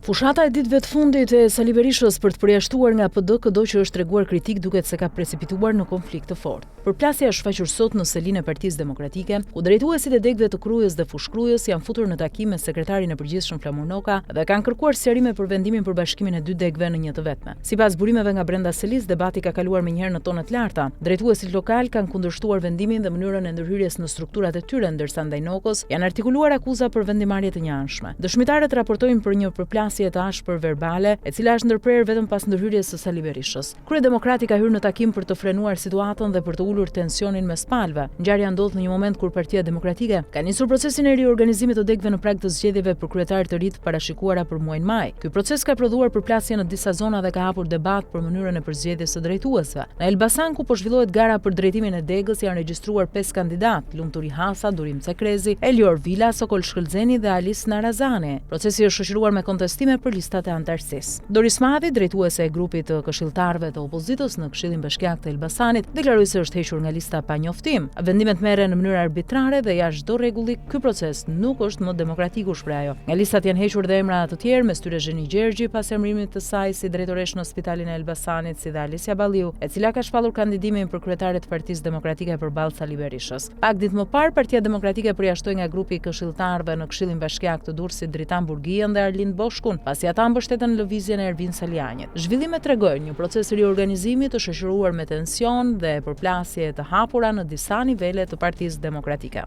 Fushata e ditëve të fundit e Sali Berishës për të përjashtuar nga PD këdo që është treguar kritik duket se ka precipituar në konflikt të fortë. Përplasja është shfaqur sot në selinë e Partisë Demokratike, ku drejtuesit e degëve të Krujës dhe Fushë-Krujës janë futur në takim me sekretarin e përgjithshëm Flamur Noka dhe kanë kërkuar sqarime për vendimin për bashkimin e dy degëve në një të vetme. Sipas burimeve nga brenda selisë, debati ka kaluar menjëherë në tone të larta. Drejtuesit lokalë kanë kundërshtuar vendimin dhe mënyrën e ndërhyrjes në strukturat e tyre, ndërsa ndaj Nokës janë artikuluar akuza për vendimmarrje të njëanshme. Dëshmitarët raportojnë për një përplasje të ashpër verbale, e cila është ndërprerë vetëm pas ndërhyrjes së Sali Berishës. Kryedemokrati ka hyrë në takim për të frenuar situatën dhe për të ulur tensionin mes palëve. Ngjarja ndodh në një moment kur Partia Demokratike ka nisur procesin e riorganizimit të degëve në prag të zgjedhjeve për kryetar të ri të parashikuara për muajin maj. Ky proces ka prodhuar përplasje në disa zona dhe ka hapur debat për mënyrën e përzgjedhjes së drejtuesve. Në Elbasan, ku po zhvillohet gara për drejtimin e degës, janë regjistruar pesë kandidatë, Lumturi Hasa, Durim Cekrezi, Elior Vila, Sokol Shkëlzeni dhe Alis Narazani. Procesi është shoqëruar me kontestime për listat e anëtarësisë. Doris Madhi, drejtuese e grupit të këshilltarëve të opozitës në Këshillin Bashkiak të Elbasanit, deklaroi se është hequr nga lista pa njoftim. Vendimet merren në mënyrë arbitrare dhe jashtë çdo rregulli, ky proces nuk është më demokratik, u shpreh ajo. Nga listat janë hequr dhe emra të tjerë, mes tyre Zheni Gjergji pas emërimit të saj si drejtoreshë në Spitalin e Elbasanit, si dhe Alesia Balliu, e cila ka shpallur kandidimin për kryetare të Partisë Demokratike përballë Sali Berishës. Pak ditë më parë, Partia Demokratike përjashtoi nga grupi i këshilltarëve në Këshillin Bashkiak të Durrësit Dritan Burgijën dhe Arlind Boshkun, pasi ata mbështetën lëvizjen e Ervin Salianjit. Zhvillimet tregojnë një proces riorganizimi të shoqëruar me tension dhe përplasje të hapura në disa nivele të Partisë Demokratike.